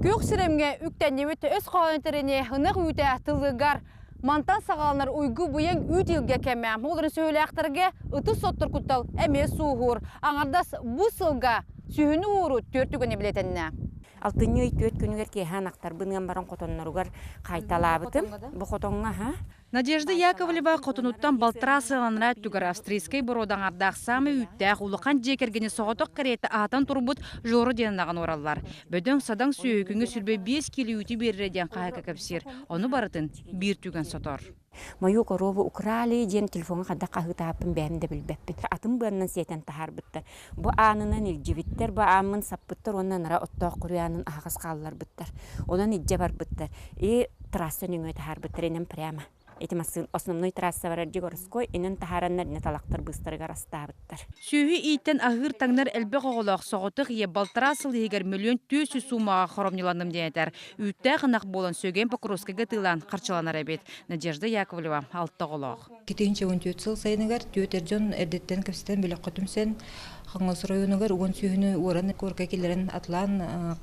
Күөх сирэмҥэ үктэннибит өс хоһоон тэрини ынах үүтэ тылыгар мантан саҕаланар уйгу быйаҥ үүт илгэ кэмэ. Олорун сүһүлээхтэргэ ытыс соттор куттал эмиэ сууһуур. Аҥардас бу сылга сүһүнү ууру түөрт түгэни билэтэннэ. Алтынньы ый түөрт күнүгэр киэһэ ынахтарбын ыан баран хотонноругар хаайталаабытым. Бу хотоҥҥо аһа Надежда Яковлева хотунуттан балтараа сыаланара өттүгэр австрийскай боруода аҥардаах саамай үүттээх улахан дьиэ кэргэни соҕотох кэриэтэ аһатан турбут Жора диэн ынаҕын уораллар. Бөдөҥ-садаҥ сүөһү күҥҥэ 25 киилэ үүтү биэрэрэ диэн хаһыакка кэпсиир. Ону барытын биир түгэн сотор. Мою корову украли диэн телефоҥҥа хайдах хаһыытааппын бэйэм да билбэппин. Атын быаннан сиэтэн таһаарбыттар. Бу аанынан илдьибиттэр, бу ааммын саппыттар уонна нара оттоох куруйаанын аһаҕас хаалларбыттар. Онон илдьэ барбыттар. И трасса нөҥүө таһаарбыттар инэн прямо. Ити массыын основной трасса барар Дегорской инэн таһаараннар инэ талахтар быыстарыгар астаабыттар. Сүөһү ииттэн аһыыр-таҥнар элбэх оҕолоох соҕотох ийэ балтараа сыл иһигэр мөлүйүөн 400 суумаҕа хоромньуланным диэн этэр. Үүттээх ынах буолан сөгэйин Покровскайга атыылаан харчыланар эбит. Надежда Яковлева алта оҕолоох. 2014 сыл сайыныгар түөрт эр дьон эрдэттэн кэпсэтэн бөлөххө түмсэн Хаҥалас оройуонугар уон сүөһүнү уоран куоракка киллэрэн атылаан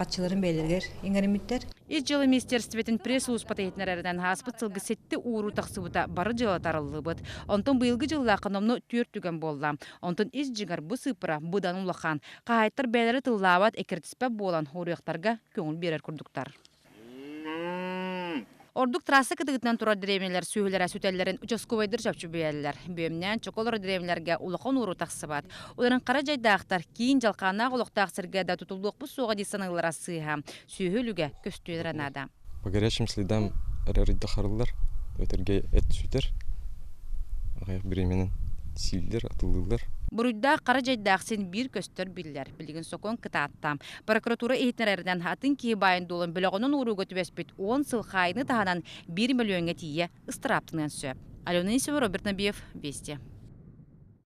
хаччыларын бэйэлэригэр иҥэриммиттэр. Ис дьыала министиэристибэтин пресс-сулууспата иһитиннэрэринэн ааспыт сылга сэттэ ууруу тахсыбыта бары дьыала тарыллыбыт. Онтон быйылгы дьыллаахха номнуо түөрт түгэн буолла. Онтон ис дьиҥэр бу сыыппара быдан улахан. Хаһаайыттар бэйэлэрэ тыллаабат, эккирэтиспэт буолан уоруйахтарга көҥүл биэрэр курдуктар. Ордук трасса кытыытынан турар дэриэбинэлэр сүөһүлэрэ сүтэллэрин участковайдар чопчу билэллэр. Бүөмнээн чоколор дэриэбинэлэргэ улахан ууру тахсыбат. Уларын хара дьайдаахтар киин дьалхааннаах олохтоох сиргэ да тутуллуохпут суоҕа дии саныыллара сыыһа. Сүөһү өлүгэ көстүөлэрэ наада. По горячим следам арыйда харыллар, өтөргө эт сүтэр, аҕыйах бириэмэнэн сииллэр, атыллыыллар. Буруйдаах хара дьайдаах син биир көстөр биллэр. Билигин сокуон кытаатта. Прокуратура иһитиннэрэринэн, атын киһи баайын дуолун бөлөҕүнэн ууруга түбэспит 10 сыл хаайыыны таһынан 1 мөлүйүөҥҥэ тиийэ ыстырааптаныан сөп. Алена Анисимова, Роберт Набиев, Вести.